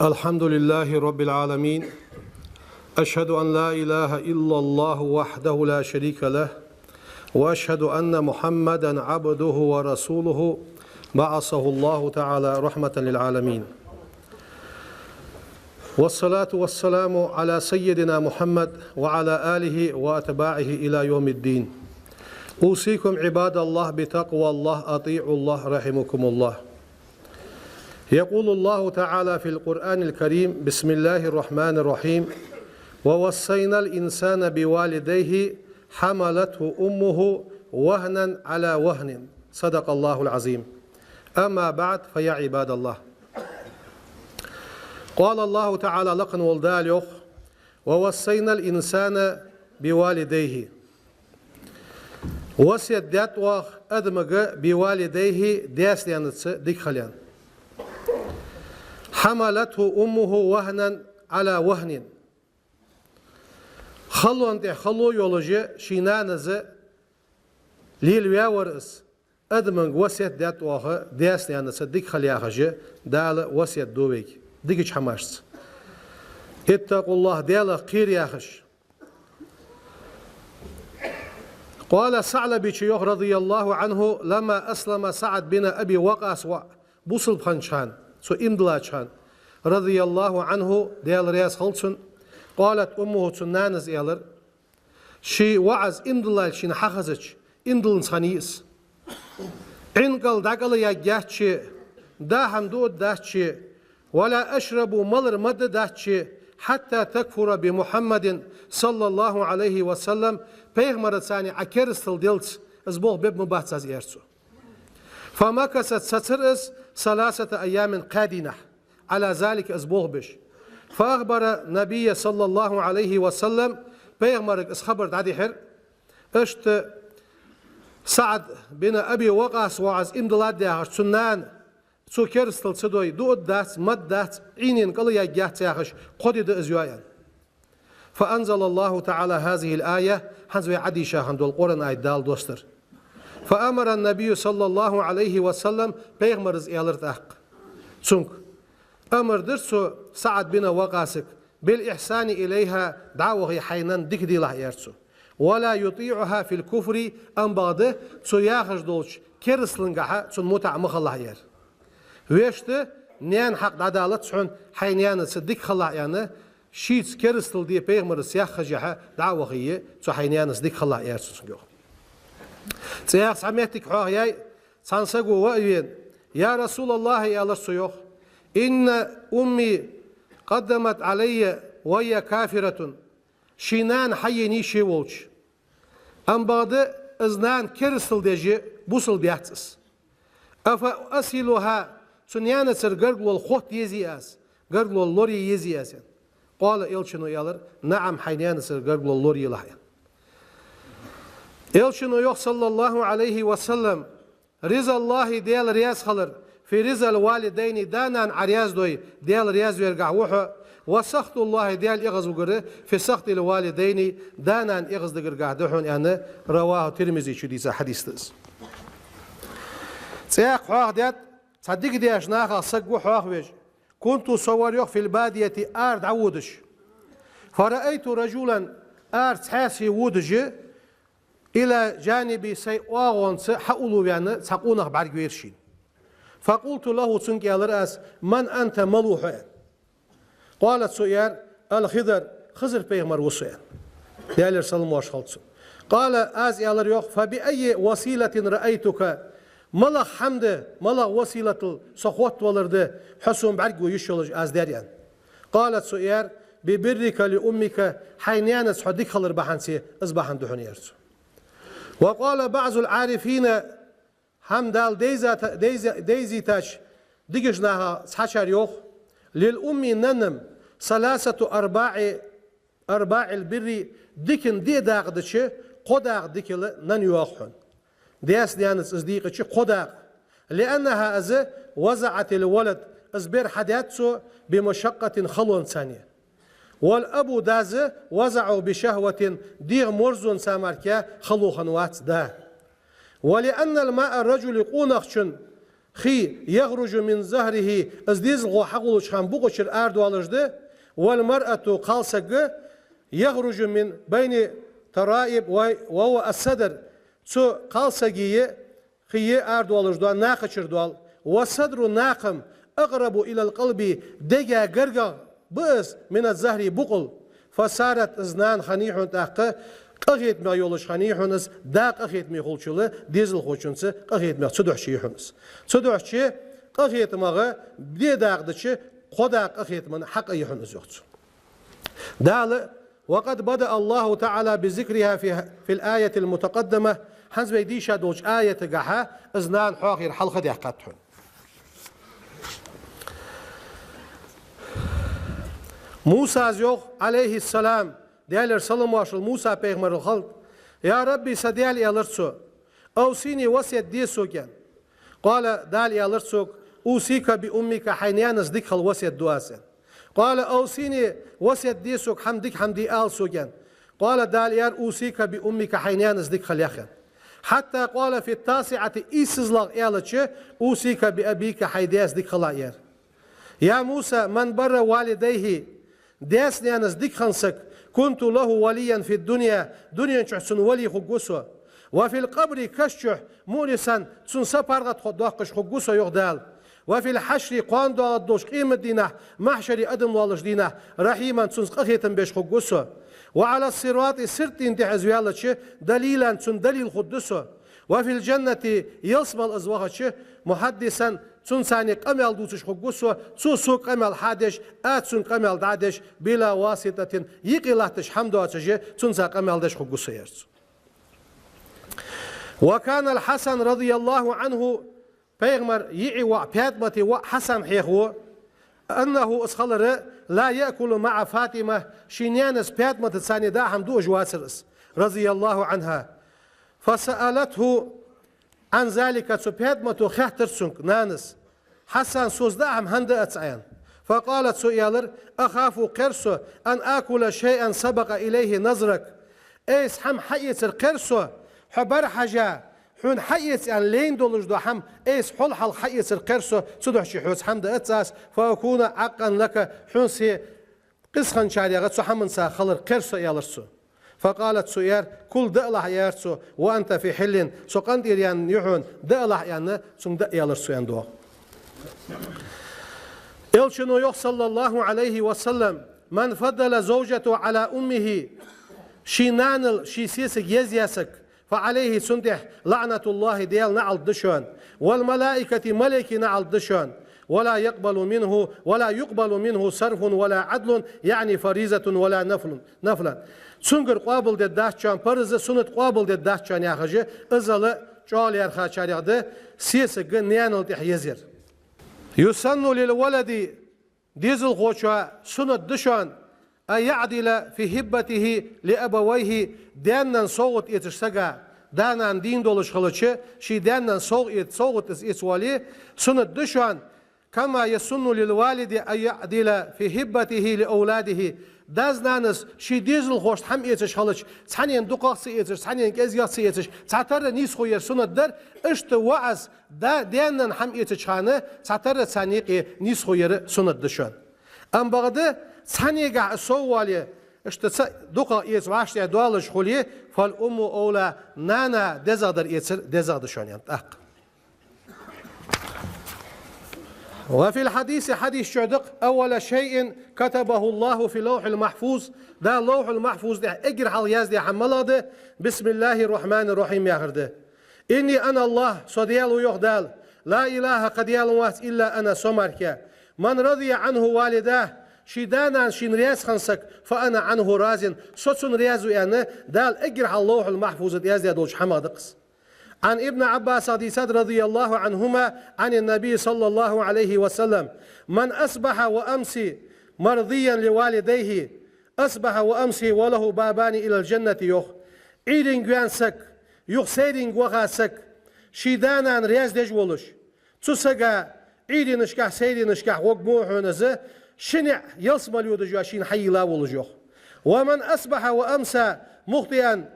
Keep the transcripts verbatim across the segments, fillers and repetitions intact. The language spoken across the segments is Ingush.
الحمد لله رب العالمين. أشهد أن لا إله إلا الله وحده لا شريك له، وأشهد أن محمدا عبده ورسوله، بعثه الله تعالى رحمة للعالمين. والصلاة والسلام على سيدنا محمد وعلى آله وأتباعه إلى يوم الدين. أوصيكم عباد الله بتقوى الله، أطيعوا الله رحمكم الله. يقول الله تعالى في القرآن الكريم: بسم الله الرحمن الرحيم: ووصينا الإنسان بوالديه حملته أمه وهنا على وهن. صدق الله العظيم. أما بعد، فيا عباد الله. قال الله تعالى, лакха вола Дала йоах: ووصينا الإنسان بوالديه. Васкет даьд оаха адамага, بوالديه, даьца-наьнаца дика хила, аьнна. حملته أمه وهنا على وهن. Халонна тӀа хало йолаш ший нанас лелаваьвар из. Адамага васкет даьд оаха даьца-наьнаца дика хила яхаш, Дала васкет ду вайга дикача хӀамашца. اتقوا الله, Далах кхера яхаш. قال, СаӀлабичо йоах, رضي الله عنه, لما أسلم سعد بن أبي وقاص, ва бусалба хиннача хана, цо иман диллача хана, رضي الله عنه, Даьла раьза хилва цунна, قالت أمه, цун нанас аьлар, ший воӀаз иман диллалца шийна хьахезача, иман дилланза хиннай из. Ӏин кӀал дӀакӀалъяргьяц ший, даа хӀама дуаргдац ший, ولا أشرب, малар ма даргдац ший, حتى تكفر بمحمد صلى الله عليه وسلم, пайхамарца Ӏа керастал деллалца, из болх бергбац аз, аьлар цо. فمكثت, сецар из, ثلاثة أيام, кхаь дийнахьа, على ذلك, из болх беш. فأخبر النبي صلى الله عليه وسلم, пайхамарга из хабар дӀадихьар. Иштта СаӀд бин Аби Вакъас воӀаз иман диллад яхаш, цун нана, цо керастал ца дой, дуаргдац, ма даргдац, Ӏийнена кӀалъяргьяц яхаш, кхо ди да из йоӀ, аьнна. فأنزل الله تعالى هذه الآية, хӀанз вай Ӏодийша хинна дола Къуръан аят Дала доссадир. فأمر النبي صلى الله عليه وسلم, пайхамара аьлар тӀаккха цунга. Амар дир цо СаӀд бин Вакъасага: بالإحسان إليها, дӀа а вахе хьай нанна дика делахь, аьлар цо. ولا يطيعها في الكفر, амма бакъда цо яхаш долча керасталгахьа цунна мутӀахьа ма хилалахь, аьлар. Вешта, наьна хьакъ дӀадалац хьона, хьай наьнаца дика хилалахь, аьнна, шийца керастал де пайхамара яххашехьа дӀа а вахе, цо хьай наьнаца дика хилалахь, аьлар цо цунга, йоах. ЦӀаьхха цхьа моттиг хьоахаяьй, цхьан саго ва а вена: يا رسول الله, аьлар цо, йоах, إن أمي قدمت علي وهي كافرة. Ший нана хьаенай ше волча. Амма бакъда из нана керастал деш бусалба яц из. أفأصلها, цу наьнацара гаргало хотта езий аз, гаргало лорае езий аз, аьнна. قال, Элчано аьлар: نعم, хьай наьнацара гаргало лораелахь, аьнна. Элчано йоах, صلى الله عليه وسلم: رضا الله, Даьла раьза хилар, في رضا الوالدين, да-нана Ӏа раьза дой, Даьла раьза вергахь ва хьо, وسخط الله, Даьла эгӀазвугар, في سخط الوالدين, да-нана эгӀаздигаргахь да хьона, аьнна, رواه الترمذي, чу дийца хьадис да из. ЦӀаьхха хьоахадаьд, цхьа дика деш нахах саг ва хьоахавеш. كنت, со вар, йоах, في البادية, ара дӀаводаш. فرأيت رجلا, ара цхьаь сий водаш, إلى جانبي, сай оагӀонца хьаулаваьнна цхьа къонах бӀаргавайра шийна. فقلت له, цунга аьлар аз: من أنت, мала ва хьо, аьнна. قال, цо аьлар: الخضر, Хизар-пайхамар ва со, аьнна. Даьлера салам-моаршал хилда цунна. قال, аз аьлар, йоах: فبأي وسيلة رأيتك, малагӀа хӀама да, малагӀа василатал со хоттавалар да хьо сона бӀаргаго йиш йолаш аз даьр, аьнна. قال, цо аьлар: ببرك لأمك, хьай наьнаца хьо дика хилар бахьанца, из бахьан да хьона, аьлар цо. وقال بعض العارفين, хӀама Дала дайза-, дайза-, дайзийтача дикача нахах цхьачар йоах: للأم, нанна, ثلاثة أرباع, أرباع البر, дикан диъ дакъа дича, кхо дакъа дикал нанна йоагӀа хьона. Даьца-наьнаца из дийкъача кхо дакъа. لأنها, из, وضعت الولد, из бер хьадаьд цо, بمشقة, халонца. والأب, дас, وضعه بشهوة, дегӀа мерзонца мара хало хиннавац да. ولأن الماء الرجل, къонахчун хий, يخرج من ظهره, из дезалхо хьагуллуча хана букъа чура арадоалаш да, والمرأة, кхалсаг, يخرج من بين الترائب, وهو الصدر, цу кхалсага хий арадоалаш да накха чура дола, والصدر, накха-м, أقرب إلى القلب, дега гаргагӀа ба из, من الظهر, букъал. فصارت, из нана хиннай хьона тӀаккха, къахетамегӀа йолаш хиннай хьона из, да къахетаме хулачул, дезалхочунца къахетамегӀа цудухьа хиннай хьона из. Цудухьа къахетамегӀа, де дакъа дича, кхо дакъа къахетама хьакъ я хьона из, йоах цо. Дала: وقد بدأ الله تعالى بذكرها في، في الآية المتقدمة, хӀанз вай дийша долча аятагахьа из нана хьоахаяр хьалха даьккхад хьона. Мусас йоах, عليه السلام, Даьлера салам-моаршал Муса пайхамарал хилда: يا رب, са Даьла, аьлар цо, أوصني, васкет де сога, аьнна. قال, Дала аьлар цунга: أوصيك بأمك, хьай наьнаца дика хила васкет ду аз, аьнна. قال: أوصني, васкет де сога, хӀама, дика хӀама де ала сога, аьнна. قال, Дала аьлар: أوصيك بأمك, хьай наьнаца дика хилалахь, аьнна. حتى قال في التاسعة, ийсазлагӀа аьлча: أوصيك بأبيك, хьай даьца дика хилалахь, аьлар. يا موسى، من بر والديه, даьца-наьнаца дика хинна саг, كنت له وليا في الدنيا, дунен чухь цунна вали хургва со. وفي القبر, каша чухь, مؤنسا, цунна сапаргӀата доаккхаш хургва со, йоах Дала. وفي الحشر, кхоана доагӀаргдолча къематдийнахьа, махьшаре адам лоаллача дийнахьа, رحيما, цунца къахетам беш хургва со. وعلى الصراط, сирата дийна тӀехьа из ваьлча, دليلا, цунна далил хургда со. وفي الجنة, ялсмала из вахача, محدثا, цунца къамаьл дувцаш хургва со, цо сога къамаьл хьадеш, аз цунга къамаьл дӀадеш, بلا واسطة, юкъе латташ хӀама доацаш, цунца къамаьл деш хургва со, аьлар цо. وكان الحسن رضي الله عنه, пайхамара йиӀий воӀ, ПаьтӀамата воӀ Хьасан хьехаво, أنه, из хилар, لا يأكل مع فاطمة, ший наьнаца ПаьтӀаматаца даа хӀама дуаш вацар из, رضي الله عنها. فسألته عن ذلك, цу ПаьтӀамата хаьттар цунга нанас: Хьасан, соца даа хӀама хӀана даац Ӏа, аьнна. فقال, цо аьлар: أخاف, кхер со, أن آكل شيئا سبق إليه نظرك, айса хӀама хьаэцар кхер со, хьо бӀарахьежа, хьона хьаэца аьнна лайна долаш дола хӀама айса хьол хьалха хьаэцар кхер со, цудухьа хьоца хӀама даац аз, فأكون عاقا لك, хьона се къиза хинначарех цу хӀаманца хилар кхер со, аьлар цо. فقالت, цо аьлар: كل, даалахь, аьлар цо, وأنت في حل, со къинтӀера я хьона, даалахь, аьнна, цунга даа, аьлар цо, аьнна доагӀа. Элчано йоах, صلى الله عليه وسلم: من فضل زوجته على أمه, ший нанал ший сесаг езъяь саг, فعليه, цунна тӀа لعنة الله, Даьла наӀалт да шоана, والملائكة, малайкий наӀалт да шоана, ولا يقبل منه، ولا يقبل منه صرف ولا عدل، يعني فريضة ولا نفل، نفلا. Цунгара къоабалдергдац шоана парз а, суннат къоабалдергдац шоана, яхаш, иззал чӀоагӀа лаьрхӀачарех да сесаг наьнал тӀа езар. يسن للولد, дезалхочоа суннат да шоана, أن يعدل في هبته لأبويه, даь-наьна совгӀат эцаш сага, да-нана дийна долаш хилча, ший даь-наьна совгӀа-, совгӀат из эца вале, суннат да шоана, كما يسن للوالد أن يعدل في هبته لأولاده. Дас-нанас ший дезалхошта хӀама эцаш хилча, цхьаннена дукхагӀа ца эцаш, цхьаннена кӀезигагӀа ца эцаш, цхьатарра нийсхо яр суннат дар, иштта воӀас да-, даь-наьна хӀама эцача хана цхьатарра царна юкъе нийсхо яр суннат да шоана. Амма бакъда цхьаннегахьа сов вале, иштта ца дукхагӀа эца вӀаштӀехьа доаллаш хуле, فالأم أولى, нана дезагӀдар эцар дезагӀа да шоана, аьнна, тӀаккха. وفي الحديث, хьадиса чу да-кх: أول شيء كتبه الله في اللوح المحفوظ, Дала Ловхьул-Махьфуза тӀа эггара хьалха яздаь хӀама малагӀа да: بسم الله الرحمن الرحيم яхар да. إني أنا الله, со Даьла ва, йоах Дала, لا إله, кхы Даьла вац, إلا أنا, со мара. من رضي عنه والداه, ший да-нана шийна раьза хинна саг, فأنا عنه راض, со цунна раьза ва, аьнна, Дала эггара хьалха Ловхьул-Махьфуза тӀа яздаь долча хӀамах да-кх из. عن ابن عباس, дийцад, رضي الله عنهما عن النبي صلى الله عليه وسلم: من أصبح وأمسى مرضيا لوالديه أصبح وأمسى وله بابان إلى الجنة, йоах. Ӏуйренга ваьнна саг, юха сайренга ваха саг, ший да-нана раьза деш волаш, цу сага Ӏуйренашкахьа, сайренашкахьа гӀоргва хьона из, ши ниӀ ялсмала йодаш йола шийна хьайийлла волаш, йоах. ومن أصبح وأمسى مخطئا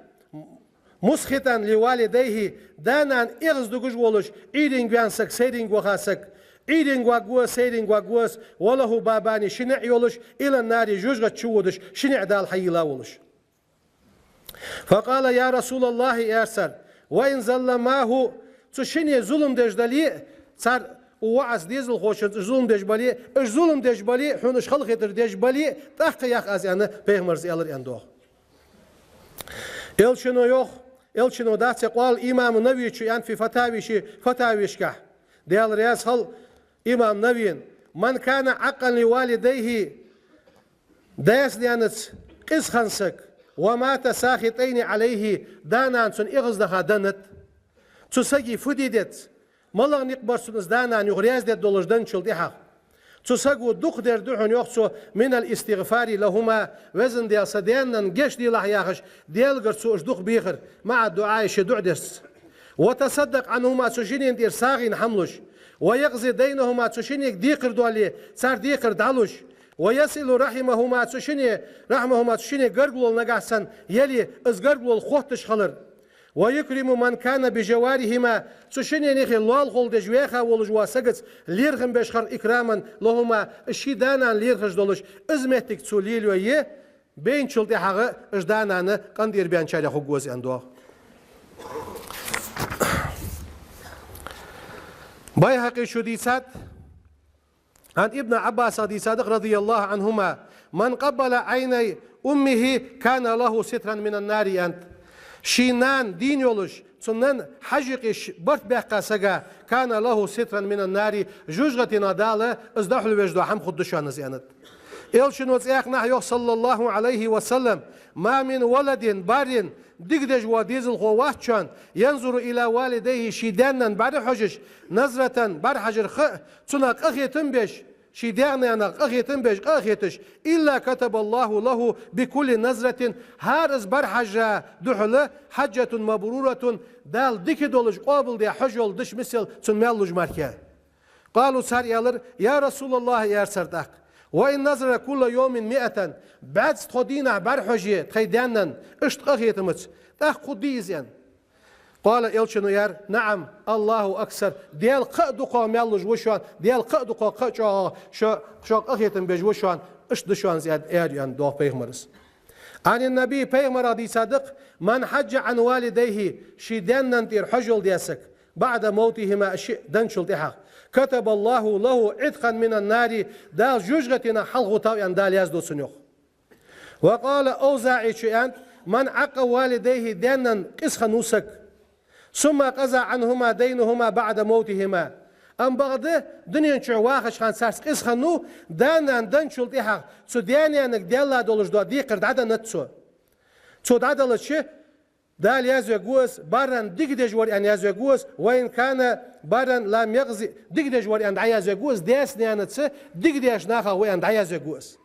مسخطا لوالديه, да-нана эгӀаздугаш волаш, Ӏуйренга ваьнна саг, сайренга ваха саг, Ӏуйренга варгва, сайренга варгва из, وله بابان, ши наӀар йолаш, إلى النار, жожагӀате чуводаш, ши наӀар Дала хьайийлла волаш. فقال: يا رسول الله, аьлар цар, وإن ظلماه, цу шинне зулам деш дале а, цар, укх ваӀаз дезалхочунца зулам деш бале а, уж зулам деш бале а, хьона уж халахетар деш бале а, тӀаккха ях аз, аьнна, пайхамара аьлар, аьнна доагӀа. Элчано йоах, Элчано дац, قال الإمام النووي, аьнна, في فتاويه, ший фатавешкахь. Даьла раьза хилва имам Нававийна: من كان عاقا لوالديه, даьца-наьнаца къиза хинна саг, ومات ساخطين عليه, да-нана цунна эгӀаздаха деннад, цу сага фу де деза, малагӀа никъ бар цунна из да-нана юха раьза дергдолаш денначул тӀехьагӀа? Цу саго дукха дер да хьона, йоах цо, من الاستغفار لهما, Веза Даьла, са даь-наьна гешт делахь яхаш, Даьлагара цо уж дукха бехар, مع الدعاء, ший дуӀа дешаца. وتصدق عنهما, цу шиннена тӀера сагӀийна хӀама луш. ويقضي دينهما, цу шиннега декхар доале, цар декхар дӀалуш. ويصل رحمهما, цу шинне, رحمهما, цу шинне гаргало нагахьа санна яле, из гаргало хотташ хилар. ويكرم من كان بجوارهما, цу шиннена юхе лоалахол деш ваьха волаш вола сагаца лерхӀам беш хилар, إكراما لهما, ший да-нана лерхӀаш долаш, из моттиг цо лелайе, байначул тӀехьагӀа уж да-нана къинтӀера баьнначарех хургва из, аьнна доагӀа. Байхьакъе чу дийцад, عن ابن عباس, дийцад, رضي الله عنهما: من قبل عيني أمه كان له سترا من النار, аьннад. Ший нана дийна йолаш, цу нанна хьажкӀаш барт баьккха сага, كان له سترا من النار, жожагӀатенах Дала из дӀахьулвеш дола хӀама хургда шоана из, аьннад. Элчано цхьаькханахьа йоах, صلى الله عليه وسلم: ما من ولد بار, дика деш вола дезалхо вац шоана, ينظر إلى والديه, ший даь-наьна бӀарахьожаш, نظرة, бӀарахьажар ха а, цунах къахетам беш, ший даьх-наьнах къахетам беш, къа а хеташ, إلا كتب الله له بكل نظرة, хӀара из бӀарахьажара духьала, حجة مبرورة, Дала дика долаш къоабалдаь хьаж йола деш мисел цунна маьл луш мара. قالوا, цар аьлар: يا رسول الله, аьлар цар тӀаккха, وإن نظر كل يوم مائة, бӀаьзза тхо дийнахьа бӀарахьоже тхоай даь-наьна, иштта къахетамца, тӀаккха хургдий из, аьнна. قال, Элчано аьлар: نعم، الله أكثر, Даьла кхы а дукхагӀа маьл луш ва шоана, Даьла кхы а дукхагӀа, кхы а чӀоагӀагӀа шо, шо къахетам беш ва шоана, иштта да шоана из, аьнна, аьлар, аьнна доагӀа пайхамара. عن النبي, пайхамарах дийцад-кх: من حج عن والديه, ший даь-наьна тӀера хьаж йола даь саг, بعد موتهما, уж шиъ денначул тӀехьагӀа, كتب الله له عتقا من النار, Дала жожагӀатенах хьалхавитав, аьнна, Дала яздергда цунна, йоах. وقال الأوزاعي, цо аьннад: من عق والديه, даь-наьна къиза хиннав саг, ثم قضى عنهما دينهما بعد موتهما. Амма бакъда дунен чу вахача хана царца къиза хиннав, да-нана денначул тӀехьагӀа цу даь-наьнага даьлла долаш дола декхар дӀаденнад цо. Цо дӀаделча, Дала язвергва из, برا, дика деш вар аьнна язвергва из, وإن كان برا لم يقض, дика деш вар аьнна дӀаязвергва из, даьца-наьнаца дика деш нахах ва аьнна дӀаязвергва из.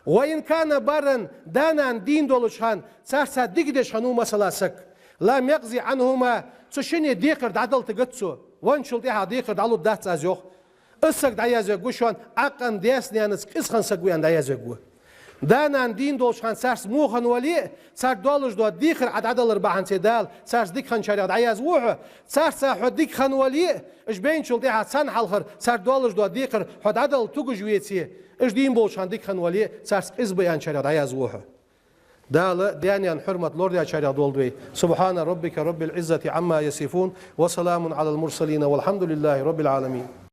وإن كان برا, да-нана дийна долча хана царца дика деш хиннав, масала, саг, لم يقض عنهما, цу шинне декхар дӀадала тигац цо, венначул тӀехьагӀа декхар дӀалургдац аз, йоах. Из саг дӀаязвергва шоана عاقا, даьца-наьнаца къиза хинна саг ва аьнна дӀаязвергва. Да-нана дийна долча хана царца во хинна вале а, цар долаш дола декхар Ӏа дӀадалар бахьанце Дала царца дика хинначарех дӀаязду хьо, царца хьо дика хинна вале а, уж байначул тӀехьагӀа царна хьалхара цар долаш дола декхар хьо дӀадала тугаш веце, уж дийна болча хана дика хинна вале а, царца къиза ба аьнначарех дӀаязду хьо. Дала даь-наьна хьурмат лорадечарех долда вай. سبحان ربك رب العزة عما يصفون، وسلام على المرسلين، والحمد لله رب العالمين.